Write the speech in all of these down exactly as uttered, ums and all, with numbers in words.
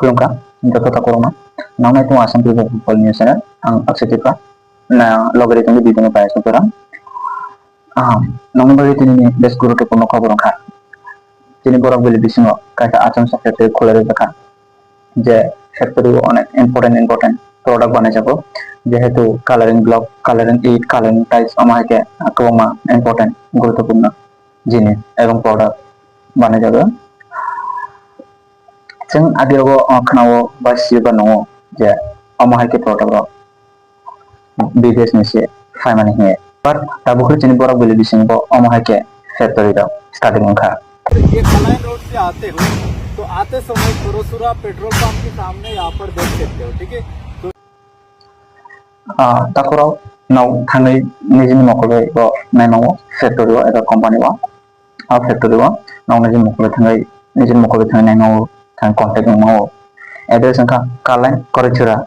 Khulumkha, joto takhorokno. Nangnai tongo Assam Tripura People News Channel. Ang Akshay Tripura. Na logeri tongwi di tongwi pai aswk jora. Ah, nangni bagwi tini ni best guruttopurno khobor wngkha. Tini borok bili bisingo kaisa achomsa factory khulai rijak kha. Je factory o onek important important product banai jago. Jehetu coloring block, coloring it, coloring tiles omo hai khe kwbangma important guruttopurno jinis ebong product banai jago. Chwng adi rogo, uh, khwnao ba sio ba nungo je omo hai khe product rok bidesni se phaimani hinwi. But tabuk khe chini borok bili bisingo omo hai khe factory rok starting wngkha. ये Kline road से आते हो तो आते समय फरोसुरा petrol pump के सामने यहाँ पर देख सकते हो, ठीक है? तो Ah, takhorok no thangwi nijini mokol bai bo naimango factory o eba company o. A factory o no nijini mokol bai thangwi nijini mokol bai thangwi naimango, thang contact wngmango. Address wngkha Kalain Korichura,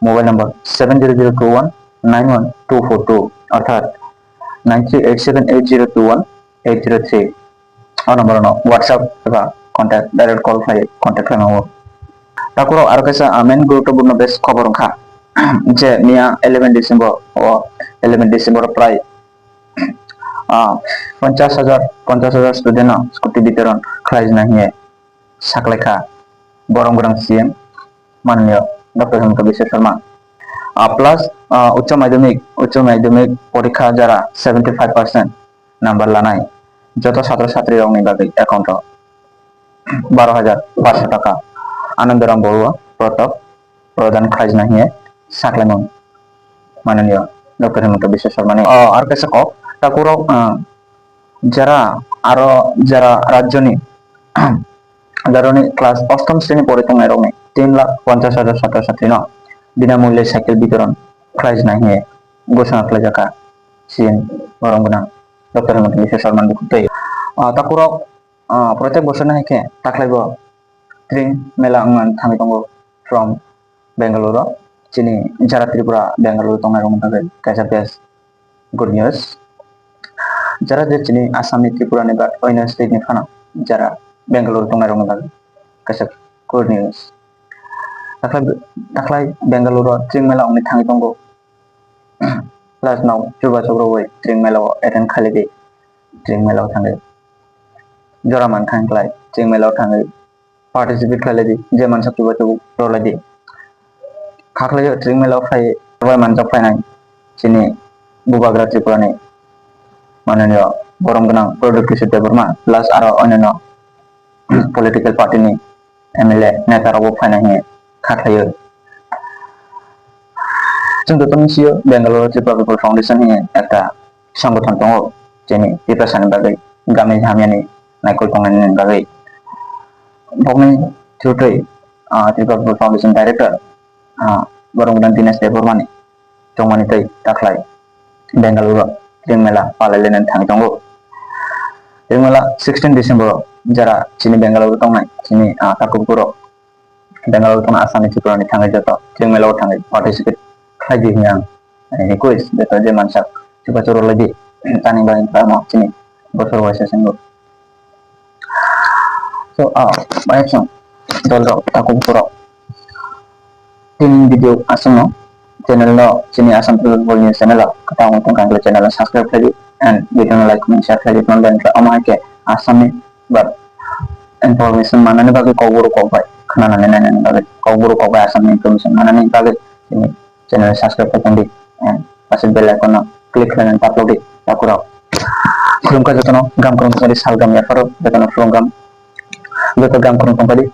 mobile number seven zero zero two one nine one two four two, orthat nine three eight seven eight zero two one eight zero three. O number no WhatsApp eba contact, direct call khai contact khlai mango. Takhorok aro kaisa, ah, main guruttopurno best khobor wngkha je miya eleven December o, eleven December o prai, ah, ponchash hajar, ponchash hajar student no scooty bitoron khlaijna hinwi saklaikha borom gwnang C M mananiyo Doctor Himanta Biswa Sarma. Ah, plus, ah, uccho madhyamik, uccho madhyamik porikha jara seventy five percent number lanai joto satro satri rokni bagwi account o baro hajar paanso taka Anandoram Borua protok prodan khlaijna hinwi saklaimung mananiyo Doctor Himanta Biswa Sarmani. O, ar kaisa kok, takhorok, ah, jara aro jara rajyoni jaroni class oshtom sreni pori tongnai rokni tin lakh ponchash hajar satro satri no binamulye cycle bitoron khlaijna hinwi ghosona khlaijakha C M borom gwnang Doctor Himanta Biswa Sarmani twi. Ah, takhorok, ah, protek bosorni hai khe takhlaibo Tring Mela wngmani thangwi tongo from Bengaluru. Chini jara Tripura Bengaluru tongnai rokni bagwi kaisa best good news. Jara je chini Assam ni, Tripura ni ba oino state ni phano jara Bengaluru tongnai rokni bagwi kaisa good news. Takhlai, takhlai Bengaluru Tring Mela wngwi thangwi tongo. Plus no chubachu rwui Tring Mela o attend khailai di. Tring Mela o thangwi jora man thang khlai Tring Mela o thangwi participate khlailai di, je mansak chubachu rwlai di. Khaklai Tring Mela o phai rwbai manjak phainai chini Bubagra Tripura ni mananiyo borom gwnang Pradyot Kishore Debbarma plus aro onyono political party ni M L A neta rok bo phaina hinwi kha khlaiwi. Chwng joto ni sio Bengaluru Tripura People Foundation hinwi ekta songothon tongo, chini Tiprasa ni bagwi gami hamya ni naikol tongnai ni bagwi. Bokni through twi, ah, Tripura People Foundation director, ah, borok wngkha Dinesh Debbarma ni tongmani tei takhlai Bengaluru Tring Mela palai lainani thangwi tongo. Tring Mela sixteen December o jara chini Bengaluru tongnai chini, ah, takhuk borok Bengaluru tongnai Assam ni Tripura ni thangwi joto Tring Mela o thangwi participate khlai di hinwi ang, eh, request joto je mansak chubachu rwlai di tani bagwi tamo chini bosor waisa swngo. So, ah, bayapsong dol rok takhuk borok. Tini video aswkno channel no chini Assam Tribal News channel o kwtal wngtong kha channel no subscribe khlai di and video no like comment share khlai di. Tamo hai khe Assam ni ba information manani bagwi kokboro kokbai khwnanani nainani bagwi kokboro kokbai Assam ni information manani bagwi chini channel subscribe khlai tong di and paisa bell icon no click khlainani taklok di takhurok. Khulumkha jotono gam kwrwng tongkha di sal gam yapharo jotono khulumkha joto gam kwrwng tongkha di.